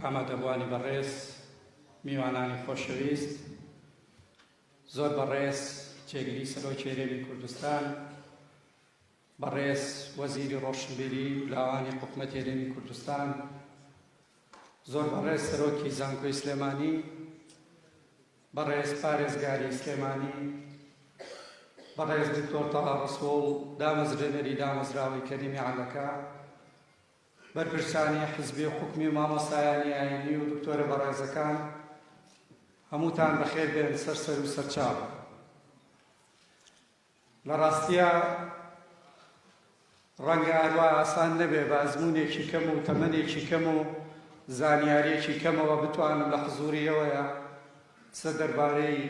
ئامادەبووانی بەڕێز، میوانانی خۆشەویست، زۆر بەڕێز جێگری سەرۆکی هەرێمی کوردستان، بەڕێز وەزیری ڕۆشنبیری و لاوانی حکومەتی هەرێمی کوردستان، زۆر بەڕێز سەرۆکی زانکۆی سلێمانی، بەڕێز پارێزگاری سلێمانی، بەڕێز دکتۆر تەها ڕەسوڵ دامەزرێنەری دامەزراوەی کەریمی عەلەکە، بەرپرسانی حزبی و حکومی و مامۆستایانی ئاینی و دکتۆرە بەڕێزەکان، هەمووتان بەخێر بێن سەر سەر و سەرچاو. لە ڕاستیا ڕەنگە هەروا ئاسان نەبێ بە ئەزموونێکی کەم و تەمەنێکی کەم و زانیارییەکی کەمەوە بتوانم لە حزووری ئێوەیا قسە دەربارەی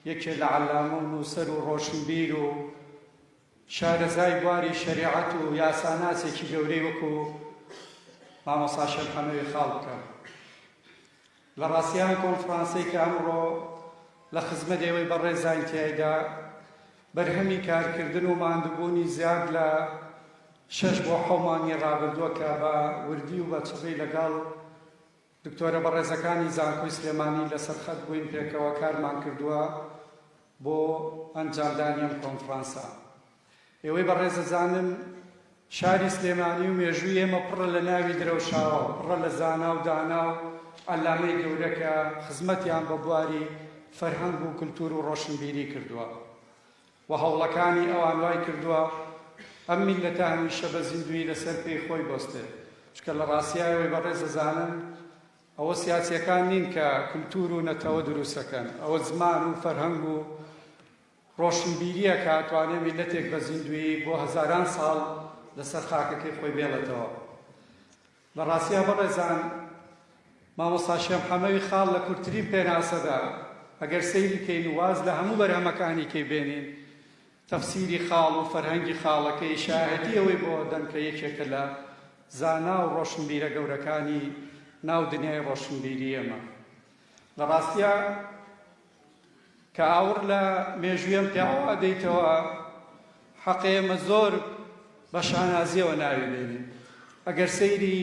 یەکێ لە عەلامە و نووسەر و ڕۆشنبیر و شارەزای بواری شەریعەت و یاساناسێکی گەورەی وەکوو مامۆستا شێخ حەمەوی خاڵ بکەم. لە ڕاستیا ئەم کۆنفرانسەی کە ئەمڕۆ لە خزمەت ئێوەی بەڕێزاین تیایدا بەرهەمی کارکردن و ماندووبوونی زیاد لە شەش بۆ حەو مانگی ڕابردووە کە بە وردی و بە چڕی لەگەڵ دکتۆرە بەڕێزەکانی زانکۆی سلێمانی لەسەر خەت بووین پێکەوە کارمان کردووە بۆ ئەنجامدانی ئەم کۆنفرانسە. ئێوەی بەڕێز ئەزانن شاری سلێمانی و مێژووی ئێمە پڕە لە ناوی درەوشاوە، پڕە لە زانا و دانا و عەلامەی گەورە کە خزمەتیان بە بواری فەرهەنگ و کلتور و ڕۆشنبیری کردووە و هەوڵەکانی ئەوان وای کردووە ئەم میللەتە هەمیشە بە زیندوویی لەسەر پێی خۆی بۆستێ چونکە لە ڕاستیا ئێوەی بەڕێز ئەزانن ئەوە سیاسیەکان نین کە کلتور و نەتەوە دروستەکەن ئەوە زمان و فەرهەنگ و ڕۆشنبیریە کە ئەتوانێ میللەتێک بە زیندوویی بۆ هەزاران ساڵ لەسەر خاکەکەی خۆی بێڵێتەوە. لە ڕاستیا بەڕێزان مامۆستا شێخ حەمەوی خاڵ لە کورتترین پێناسەدا ئەگەر سەیری کەین و واز لە هەموو بەرهەمەکانی کەی بێنین تەفسیری خاڵ و فەرهەنگی خاڵەکەی شایەتی ئەوەی بۆ دەن کە یەکێکە لە زانا و ڕۆشنبیرە گەورەکانی ناو دنیای ڕۆشنبیری ئێمە. لە ڕاستیا کە ئاوڕ لە مێژووی ئەم پیاوە ئەدەیتەوە، حەقە ئێمە زۆر بە شانازییەوە ناوی بێنین. ئەگەر سەیری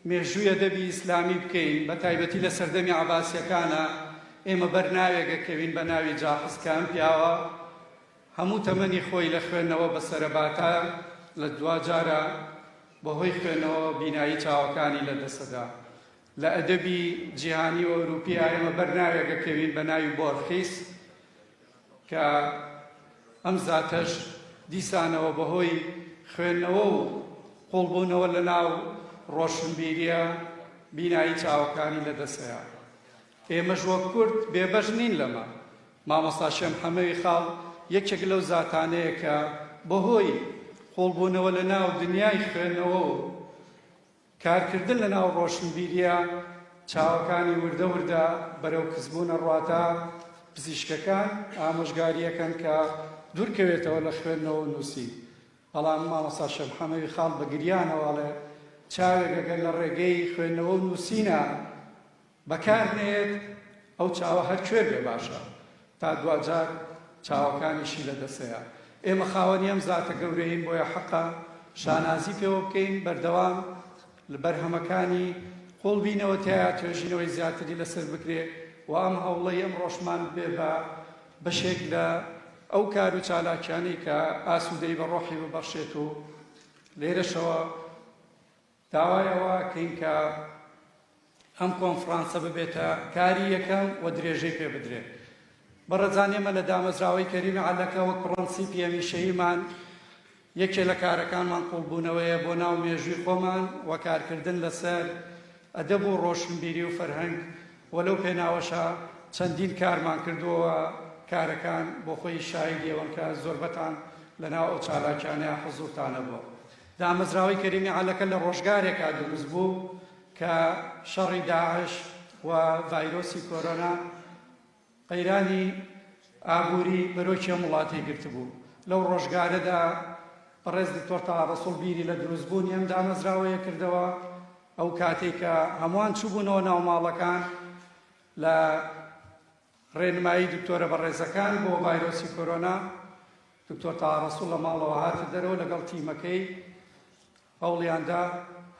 مێژووی ئەدەبی ئیسلامی بکەین، بە تایبەتی لە سەردەمی عەباسییەکانا، ئێمە بەر ناوێک ئەکەوین بە ناوی جاحز کە ئەم پیاوە هەموو تەمەنی خۆی لە خوێندنەوە بەسەرە باتا لە دواجارا بەهۆی خوێندنەوە بینایی چاوەکانی لە دەسەدا. لە ئەدەبی جیهانی و ئەوروپیا ئێمە بەر ناوێک ئەکەوین بە ناوی بۆرخیس کە ئەم زاتەش دیسانەوە بەهۆی خوێندنەوە و قوڵبوونەوە لە ناو ڕۆشنبیریە بینایی چاوەکانی لە دەسەیە. ئێمەش وەک کورد بێبەش نین لەمە. مامۆستا شێم حەمەوی خاڵ یەکێک لەو زاتانەیە کە بەهۆی قوڵبوونەوە لە ناو دنیای خوێندنەوە و کارکردن لە ناو ڕۆشنبیرییە چاوەکانی وردە وردە بەرەو کزبوون ئەڕواتا پزیشکەکان ئامۆژگارییەکەن کە دوورکەوێتەوە لە خوێندنەوە و نووسین بەڵام مامۆستا شێخ حەمەوی خاڵ بە گریانەوە ئەڵێ چاوێک ئەگەر لە ڕێگەی خوێندنەوە و نووسینە بەکار نەیەت ئەو چاوە هەر کوێر بێ باشە تا دواجار چاوەکانیشی لە دەسەیە ئێمە خاوەنی ئەم زاتە گەورەین بۆیە حەقە شانازی پێوە بکەین بەردەوام لە بەرهەمەکانی قوڵ بینەوە تیایا توێژینەوەی زیاتری لەسەر بکرێ و ئەم هەوڵەی ئەمڕۆشمان ببێ بە بەشێک لە ئەو کار و چالاکیانەی کە ئاسوودەی بە ڕۆحی ببەخشێت و لێرەشەوە داوای ئەوە ئەکەین کە ئەم کۆنفرانسە ببێتە کاری یەکەم و درێژەی پێ بدرێت. بەڕێزان ئێمە لە دامەزراوەی کەریمی عەلەکە وەک پڕەنسیپی هەمیشەییمان یەکێ لە کارەکانمان قوڵبوونەوەیە بۆ ناو مێژووی خۆمان و کارکردن لەسەر ئەدەب و ڕۆشنبیری و فەرهەنگ و لەو پێناوەشا چەندین کارمان کردووە و کارەکان بۆ خۆی شاهیدی ئەوەن کە زۆربەتان لەناو ئەو چالاکیانەیا حزوورتان هەبووە. دامەزراوەی کەریمی عەلەکە لە ڕۆژگارێکا دروست بوو کە شەڕی داعش و ڤایرۆسی کۆرۆنا قەیرانی ئابووری بەرۆکی ئەم وڵاتەی گرتبوو. لەو ڕۆژگارەدا بەڕێز دکتۆر تەها ڕەسوڵ بیری لە دروستبوونی ئەم دامەزراوەیە کردەوە. ئەو کاتەی کە هەمووان چووبوونەوە ناو ماڵەکان لە ڕێنمایی دکتۆرە بەڕێزەکان بۆ ڤایرۆسی کۆرۆنا، دکتۆر تەها ڕەسوڵ لە ماڵەوە هاتە دەرەوە لەگەڵ تیمەکەی هەوڵیاندا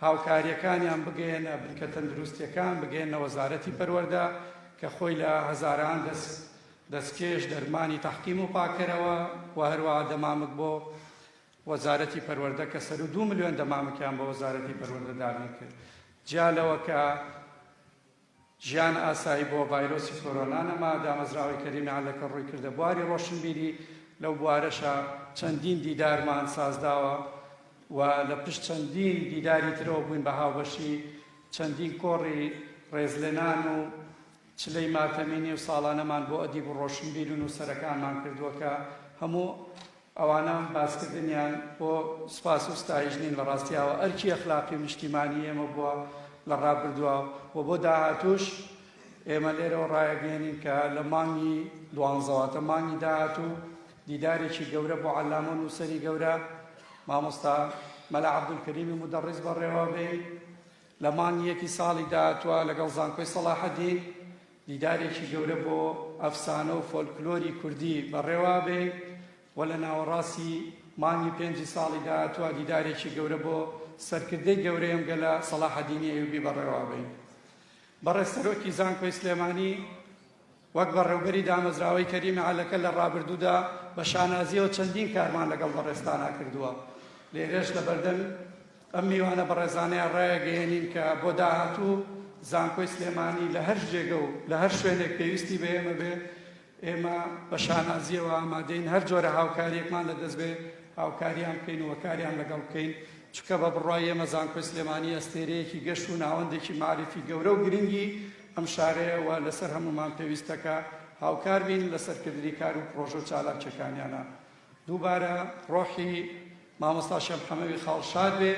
هاوکارییەکانیان بگەیەنە بنکە تەندروستییەکان، بگەیەنە وەزارەتی پەروەردە کە خۆی لە هەزاران دەست دەستکێش، دەرمانی تەحقیم و پاککەرەوە و هەروەها دەمامک بۆ وەزارەتی پەروەردە کە سەروو دوو ملیۆن دەمامکیان بۆ وەزارەتی پەروەردە دابین کرد. جیا لەوە کە ژیان ئاسایی بۆ ڤایرۆسی کۆرۆنا نەما، دامەزراوەی کەریمی عەلەکە ڕووی کردە بواری ڕۆشنبیری، لەو بوارەشا چەندین دیدارمان سازداوە و لە پشت چەندین دیداری ترەوە بووین بە هاوبەشی چەندین کۆڕی ڕێزلێنان و چلەی ماتەمینی و ساڵانەمان بۆ ئەدیب و ڕۆشنبیر و نووسەرەکانمان کردووە کە هەموو ئەوانە باسکردنیان بۆ سوپاس و ستایش نین، لە ڕاستیاوە ئەرکی ئەخلاقی و نیشتیمانی ئێمە بووە لە ڕابردووە و بۆ داهاتووش. ئێمە لێرەوە ڕایەگەیەنین کە لە مانگی دوانزە واتە مانگی داهاتوو دیدارێکی گەورە بۆ عەلامە و نووسەری گەورە مامۆستا مەلا عەبدولکەریمی مودەڕیس بەڕێوە بەین. لە مانگی یەکی ساڵی داهاتووە لەگەڵ زانکۆی سەڵاحەدین دیدارێکی گەورە بۆ ئەفسانە و فۆلکلۆری کوردی بەڕێوە بەین و لە ناوەڕاستی مانگی پێنجی ساڵی داهاتووە دیدارێکی گەورە بۆ سەرکردەی گەورەی ئەم گەلە سەڵاحەدینی ئەیوبی بەڕێوە بەین. بەڕێز سەرۆکی زانکۆی سلێمانی وەک بەڕێوبەری دامەزراوەی کەریمی عەلەکە لە ڕابردوودا بە شانازیەوە چەندین کارمان لەگەڵ بەڕێزتانا کردووە، لێرەش لەبەردەم ئەم میوانە بەڕێزانەیا ڕایەگەیەنین کە بۆ داهاتوو زانکۆی سلێمانی لە هەر جێگە و لە هەر شوێنێک پێویستی بە ئێمە بێ ئێمە بە شانازیەوە ئامادەین هەر جۆرە هاوکاریەکمان لە دەست بێ هاوکاریان بکەین و کاریان لەگەڵ بکەین، چونکە بە بڕوای ئێمە زانکۆی سلێمانی ئەستێرەیەکی گەش و ناوەندێکی مەعریفی گەورە و گرنگی ئەم شارەیە و لەسەر هەموومان پێویستە کە هاوکار بین لەسەر کردنی کار و پڕۆژە و چالاکیەکانیانا. دووبارە ڕۆحی مامۆستا شێخ محەمەوی خاڵ شاد بێ.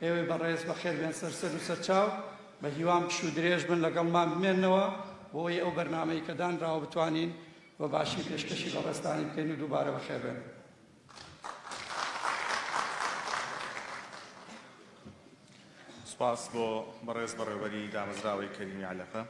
ئێوەی بەڕێز بەخێر بێن سەر سەر و سەر چاو. بە هیوام پشوو درێژ بن لەگەڵمان بمێننەوە بۆ ئەوەی ئەو بەرنامەی کە دانراوە بتوانین بە باشی پێشکەشی بەڕێزتانی بکەین و دووبارە بەخێر بێن. سوپاس بۆ بەڕێز بەڕێوەبەری دامەزراوەی کەریمی عەلەقە.